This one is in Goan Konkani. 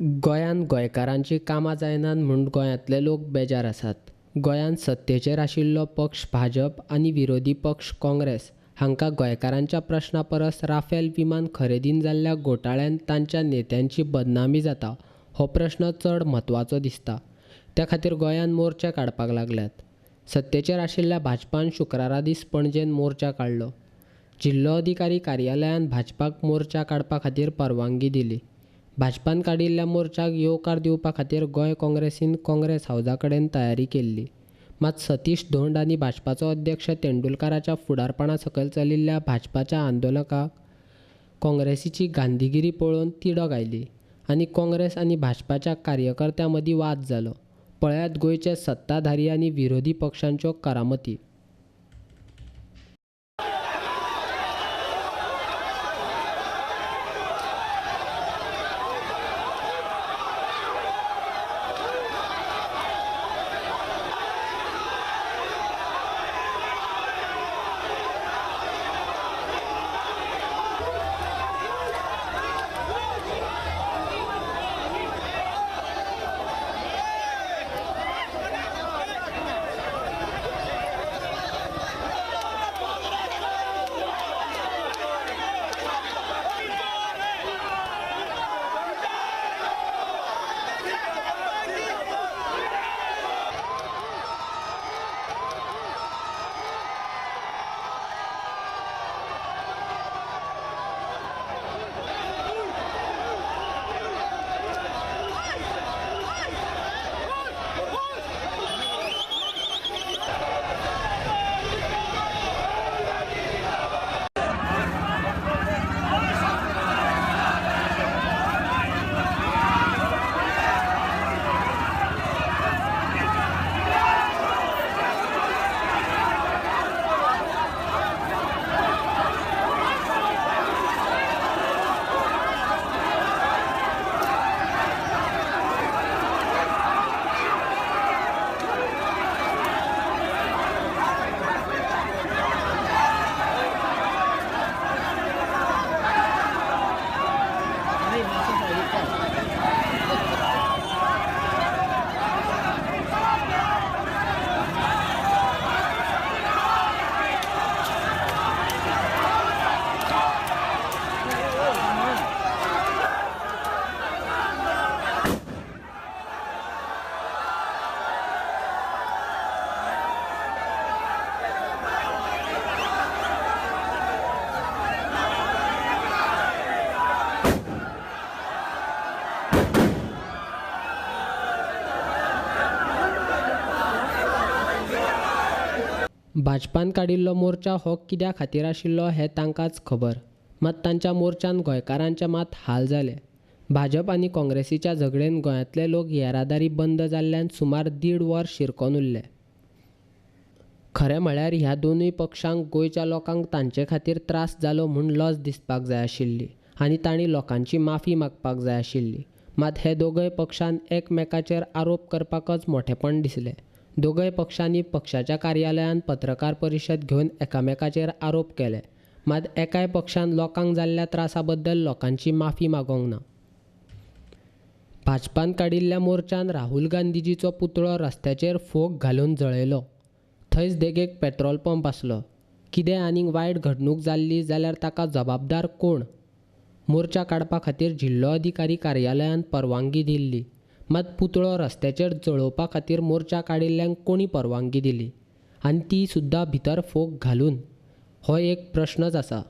गोंयांत गोंयकारांचीं कामां जायनात म्हूण गोंयांतले लोक बेजार आसात. गोंयांत सत्तेचेर आशिल्लो पक्ष भाजप आनी विरोधी पक्ष काँग्रेस हांकां गोंयकारांच्या प्रस्ना परस राफेल विमान खरेदींत जाल्ल्या घोटाळ्यांत तांच्या नेत्यांची बदनामी जाता हो प्रस्न चड म्हत्वाचो दिसता. ते खातीर गोंयांत मोर्चे काडपाक लागल्यात. सत्तेचेर आशिल्ल्या भाजपान शुक्रारा दीस पणजेंत मोर्चा काडलो. जिल्लोधिकारी कार्यालयान भाजपाक मोर्चा काडपा खातीर परवानगी दिली. भाजपान काडिल्ल्या मोर्चाक येवकार दिवपा खातीर गोंय काँग्रेसीन काँग्रेस हावजा कडेन तयारी केल्ली. मात सतीश धोंड आनी भाजपाचो अध्यक्ष तेंडुलकाराच्या फुडारपणा सकयल चलिल्ल्या भाजपाच्या आंदोलकाक काँग्रेसीची गांधीगिरी पळोवन तिडक आयली आनी काँग्रेस आनी भाजपाच्या कार्यकर्त्यां मदीं वाद जालो. पळयात गोंयचे सत्ताधारी आनी विरोधी पक्षांच्यो करामती. भाजपान काडिल्लो मोर्चा हो कित्या खातीर आशिल्लो हें तांकांच खबर. मात तांच्या मोर्चान गोंयकारांचे मात हाल जाले. भाजप आनी काँग्रेसीच्या झगडेन गोंयांतले लोक येरादारी बंद जाल्ल्यान सुमार दीड वर शिरकोन उरले. खरें म्हळ्यार ह्या दोनूय पक्षांक गोंयच्या लोकांक तांचे खातीर त्रास जालो म्हूण लज दिसपाक जाय आशिल्ली आनी तांणी लोकांची माफी मागपाक जाय आशिल्ली. मात हे दोगय पक्षान एकमेकाचेर आरोप करपाकच मोठेपण दिसलें. दोगय पक्षांनी पक्षाच्या कार्यालयांत पत्रकार परिशद घेवन एकामेकाचेर आरोप केले. मात एकाय पक्षान लोकांक जाल्ल्या त्रासा बद्दल लोकांची माफी मागोंक ना. भाजपान काडिल्ल्या मोर्चान राहुल गांधीजीचो पुतळो रस्त्याचेर फोग घालून जळयलो. थंयच देगेक पेट्रोल पंप आसलो. कितें आनीक वायट घडणूक जाल्ली जाल्यार ताका जबाबदार कोण? मोर्चा काडपा खातीर जिल्लोधिकारी कार्यालयान परवानगी दिल्ली. मात पुतळो रस्त्याचेर जळोवपा खातीर मोर्चा काडिल्ल्यांक कोणी परवानगी दिली आनी ती सुद्दां भितर फोग घालून? हो एक प्रश्नच आसा.